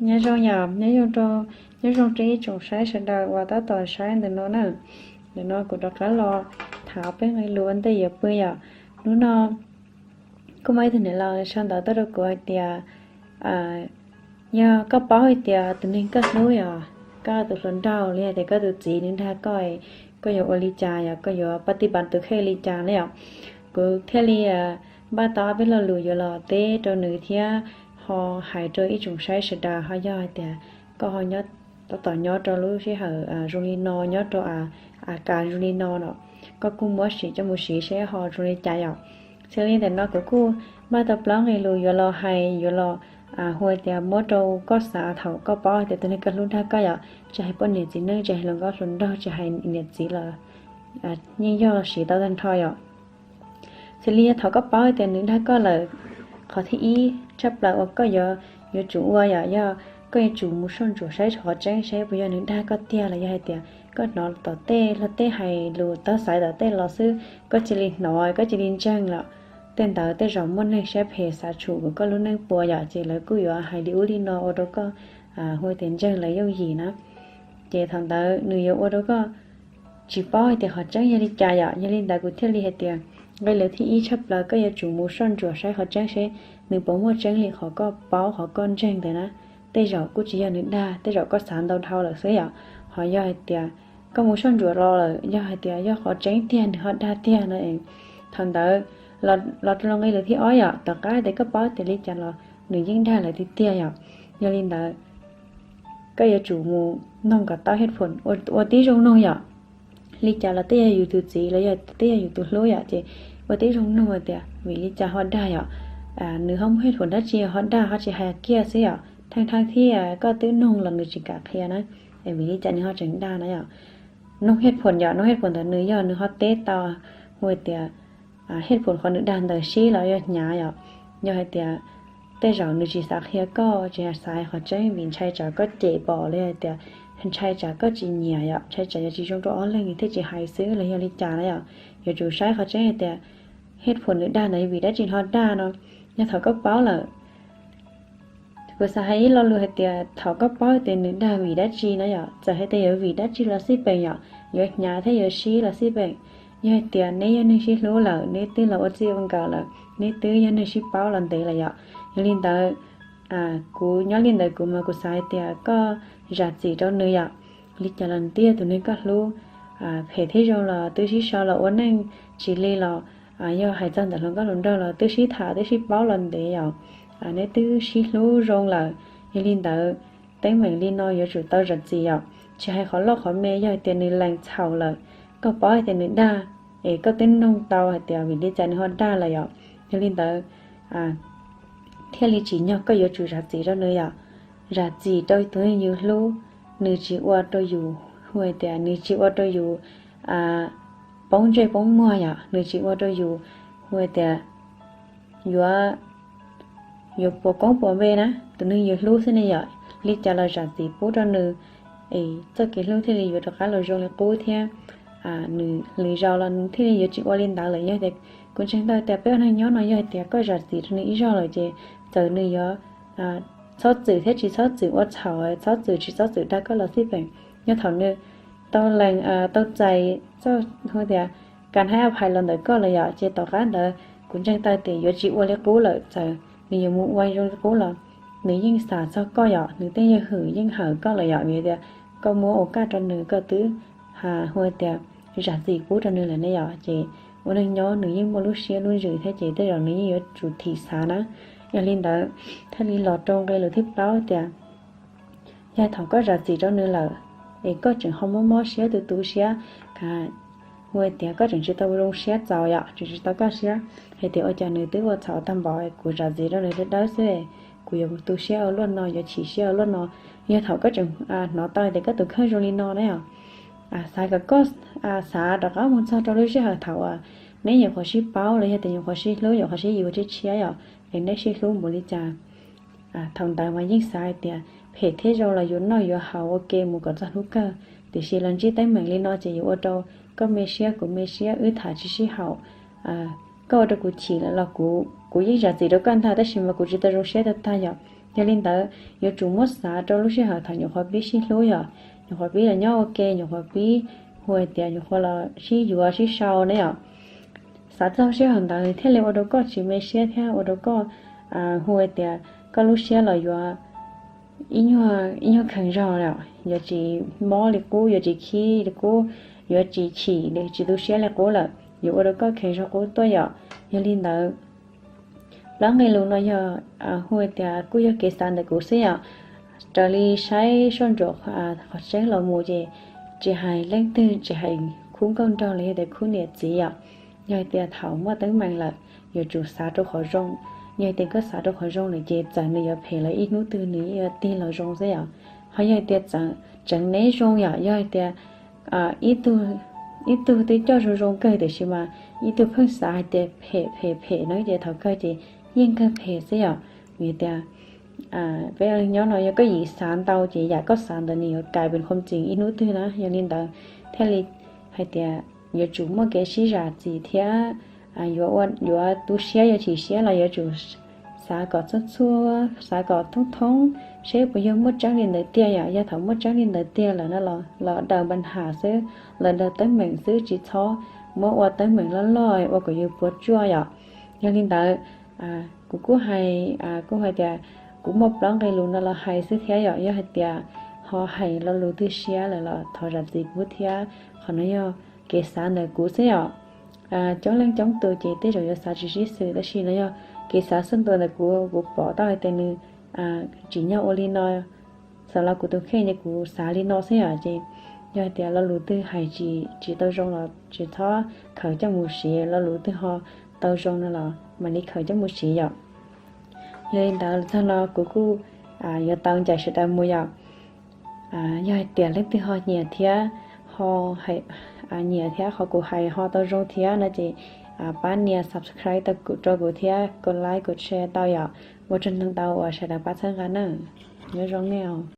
Nyob zoo yom, nyob zoo rau, nyob zoo rau ib tsoom saib sawv daws uas tab tom saib ntawm no na. Ntawm no kuv rov qab los tham peb nqe lus ua ntej yuav pw yom. Hnub no kuj muaj ib tug niam laus sau ntawv tuaj rau kuv hais tias, yog koj paub hais tias tus neeg koj hlub yom, koj tus hluas nraug li hais tias koj tus txiv nws dag koj, koj yuav ua li cas yom, koj yuav pab tij pab tus kheej li cas na yom. Kuv thiaj li npaj tau ob peb lo lus yuav los teb rau nws thiab ho hais rau ib tsoom saib sawv daws ho yog hais tias koj ho nyob, tab tom nyob rau lub sij hawm zoo li no, nyob rau a kas zoo li no no, koj kuj muab siv coj mus siv seb ho zoo li cas yom. Xws li ntawm no kuv kuj npaj tau plaub nqe lus yuav los hais, yuav los hu tias muab rau koj xav thaum koj paub tias tus neeg koj hlub dag koj yom, tsis hais poj niam txiv neej, tsis hais hluas nkauj hluas nraug, tsis hais niam txiv los yeej yog siv tau tag nrho yom. Xws li yog thaum koj paub tias nws dag koj lawm, qhov thib ib tshaj plaws uas koj yuav, yuav tsum ua yom, yog koj yuav tsum mus soj ntsuam saib qhov tseeb seb puas yog nws dag koj tiag los yog hais tias koj hnov tom tej luag tej hais lus tag xaiv tom tej los xwb, koj cia li hnov koj cia li ntseeg lawm. Tej ntawd tej zaum muaj neeg siab phem xav tshum koj lub neej puas yom, ces lawv kuj yuav hais li ub li no ua rau koj hu tias ntseeg lawv yooj yim na. Ces thaum ntawd nws yuav ua rau koj tsis paub hais tias qhov tseeb yog li cas yom. Yog li ntawd kuv thiaj li hais tias nqe lus thib ib tshaj plaws koj yuav tsum mus soj ntsuam saib qhov tseeb seb nws puas muaj tseeb li qhov koj paub qhov koj ntseeg ntawd na. Tej zaum kuj tsis yog nws dag, tej zaum koj xav ntau dhau lawm xwb yom. Ho yog hais tias koj mus soj ntsuam los lawm, yog hais tias yog qhov tseeb tiag nws ho dag tiag no, thaum ntawd los rau nqe lus thib ob yom, tom qab tias koj paub tias li cas los nws yeej dag lawm tiag tiag yom. Yog li ntawd koj yuav tsum mus noog kom tau hej phoom, ua tib zoo noog yom. Li cas los twb yog yus tus txiv los yog twb yog yus tus hlub yom, ces ua tib zoo noog tias vim li cas ho dag yom, nws ho muaj hej phoom dab tsi ho dag, ho tsis hais kiag xwb yom. Theej theej thiab koj twb noog los nws tsis kam qhia na, es vim li cas nws ho tseem dag na yom. Noog hej phoom yom, noog hej phoom ntawd nws yog nws ho teb tau hu tias hej phoom qhov nws dag ntawd sib los yog hnyav yom. Yog hais tias tej zaum nws tsis xav qhia koj, tsis xav hais qhov tseeb vim ntshai tsam koj cem pom li hais tias ntshai tsam koj tsis nyiam yom, ntshai tsam yuav tsis zoo rau ob leeg thiaj tsis hais xwb los yog li cas na yom. Yuav tsum saib qhov tseeb hais tias hej phoom nws dag ntawd vim dab tsi ho dag no. Yog thaum koj paub lawm, kuv xav hais ib lo lus hais tias thaum koj paub tias nws dag vim dab tsi na yom, txawm hais tias yuav vim dab tsi los xij peem yom, yuav hnyav thiab yuav sib los xij peem, yog hais tias neb yog neeg sib hlub lawm, neb twb los ua txij ua nkawm lawm, neb twb yog neeg sib paub los ntev lawm yom. Yog li ntawd, kuv nyob li ntawd kuv mas kuv xav hais tias koj zam txim rau nws yom. Li cas los nws twb yog tus neeg koj hlub, phem thiab zoo los twb sib sau los ua neej, tsis li los yog hais txog ntawm hluas nkauj hluas nraug los twb sib tham twb sib paub los ntev yom. Neb twb sib hlub zoo lawm, yog li ntawd teeb meem li no yuav tsum tau zam txim yom. Tsis hais qhov loj qhov me, yog hais tias nws lees txhaum lawm, koj paub hais tias nws dag, es koj twb noog tau hais tias vim li cas nws ho dag lawm yom. Yog li ntawd thiaj li tsim nyog koj yuav tsum zam txim rau nws yom. Zam txim rau tus neeg yus hlub, nws tsis ua rau yus, hu tias nws tsis ua rau yus poob ntsej poob muag yom, nws tsis ua rau yus, hu tias yuav, yuav puas koob puas npe na, tus neeg yus hlub xwb ne yom. Li cas los zam txim pub rau nws, es txoj kev hlub thiaj li yuav rov qab los zoo li qub thiab. Nws lwm zaus los nws thiaj li yuav tsis ua li ntawd lawm. Yog tias kuv ntseeg tau tias peb ua neej nyob no yog hais tias koj zam txim rau nws ib zaug lawm ces txawm nws yuav txhob txwm thiab tsis txhob txwm ua txhaum, txhob txwm tsis txhob txwm dag koj los xij peem, yog thaum nws tau lees tau txais txoj, hu tias kas hnaib a phais los ntawm koj lawm yom, ces tom qab ntawd kuv ntseeg tau tias yuav tsis ua li qub lawm. Txawm nws yuav mus ua zoo li qub los nws yeej xav txog koj yom, nws tej yawg hwm yeej hawm koj lawm yom, vim tias koj muab ua kaj rau nws, koj twb hu tias zam txim pub rau nws lawm ne yom. Ces ua neej nyob nws yeej muaj lub siab lub ntsws thiab, ces tej zaum nws yeej yuav tsum thim xav na. Yog li ntawd thiaj li los rau nqe lus thib plaub tias yog thaum koj zam txim rau nws lawm, es koj tseem ho mob mob siab tu tu siab, hu tias koj tseem tsis tau zoo siab txaus yom, tseem tsis tau kaj siab hais tias ua cas nws twb ua txhaum tag npaum, kuv zam txim rau nws dawb dawb xwb, kuv yuav tu siab ua luaj no, yuav chim siab ua luaj no. Yog thaum koj tseem hnov tau tias koj tus kheej zoo li no na yom, xav kom koj xav rov qab mus txog rau lub sij hawm thaum uas neb nyuam qhuav sib paub los yog tias nyuam qhuav sib hlub, nyuam qhuav sib yuav tshiab tshiab yom, es neb sib hlub npaum li cas. Thaum ntawd mas yeej xav hais tias phem thiab zoo los yuav noj yuav haus ua ke mus kom txog hnub kawg, tiam sis los ntsib teeb meem li no ces yuav ua rau koj me siab kuv me siab, wb tham tsis sib haum. Koj ua rau kuv chim lawm los kuv, kuv yeej zam txim rau koj ntag, tab sis mas kuv tsis tau zoo siab tag tag yom. Yog li ntawd yuav tsum muab xav rau lub sij hawm thaum nyuam qhuav pib sib hlub yom, nyuam qhuav pib los nyob ua ke, nyuam qhuav pib hu hais tias nyuam qhuav los sib yuav sib sau ne yom. Xav txog sij hawm ntawd thiaj li ua rau koj tsis me siab thiab ua rau koj hu hais tias koj lub siab los yuav ib nyuag kheev zog lawm, yuav tsis mob li qub, yuav tsis khib li qub, yuav tsis chim li, tsis tu siab li qub lawm, yuav ua rau koj kheev zog qub tuaj yom. Yog li ntawd, plaub nqe lus no yog hu hais tias kuj yog kev xav ntawm kuv xwb yom. Raws li saib soj ntsuam qhov tseeb los mus ces tsis hais leej twg, tsis hais khub nkauj nraug los yog tias khub niam txiv yom, yog hais tias thaum muaj teeb meem lawm yuav tsum xav rau qhov zoo. Yog hais tias koj xav rau qhov zoo lawm ces txawm nws yuav phem los ib hnub twg nws yuav tig los zoo xwb yom. Ho yog hais tias tseem neb zoo yom, yog hais tias ib tug twb coj zoo zoo kawg tiam sis mas ib tug pheej xav hais tias phem phem phem no ces thaum kawg ces yeej kawg phem xwb yom. Vim tias peb nyob no yog koj yim xav ntau ces yam koj xav ntawd nws yuav kais pes khom txim ib hnub twg na. Yog li ntawd thiaj li hais tias yuav tsum muaj kev sib zam txim thiab yuav tu siab yuav chim siab los yuav tsum xav kom txhua txhua, xav kom thoob thoob seb puas yog muaj tseeb li ntawd tiag yom. Yog thaum muaj tseeb li ntawd tiag lawm no los daws npa nham xwb, los daws teeb meem xwb, tsis txhob muab ua teeb meem loj loj ua kom yus puas tsuaj yom. Yog li ntawd kuv kuj hais, kuj hais tias kuv muaj plaub nqe lus no los hais xwb thiab yom. Yog hais tias ho hais lo lus twg siab lawm los thov zam txim pub thiab. Qhov no yog kev xav ntawm kuv xwb yom. Coob leej coob tus ces tej zaum yuav xav tsis sib xws, tab sis no yog kev xav xwb ntua ntawm kuv, kuv pom tau hais tias nws tsim nyog ua li no. Xav los kuv tus kheej ces kuv xav li no xwb yom. Ces yog hais tias lo lus twg hais tsis tau zoo los tsis txhob khaws coj mus siv, lo lus twg ho tau zoo no los mam li khaws coj mus siv yom. Yog li ntawd txog no kuv kuj yuav tau ncaim sawv daws mus yom. Yog hais tias leej twg ho nyiam thiab, ho nyiam thiab qhov kuv hais ho tau zoo thiab no ces pab nias subscribe rau kuv thiab, kos like kos share tau yom. Ua tsaug ntau uas sawv daws pab txhawb nqa na. Nyob zoo nej.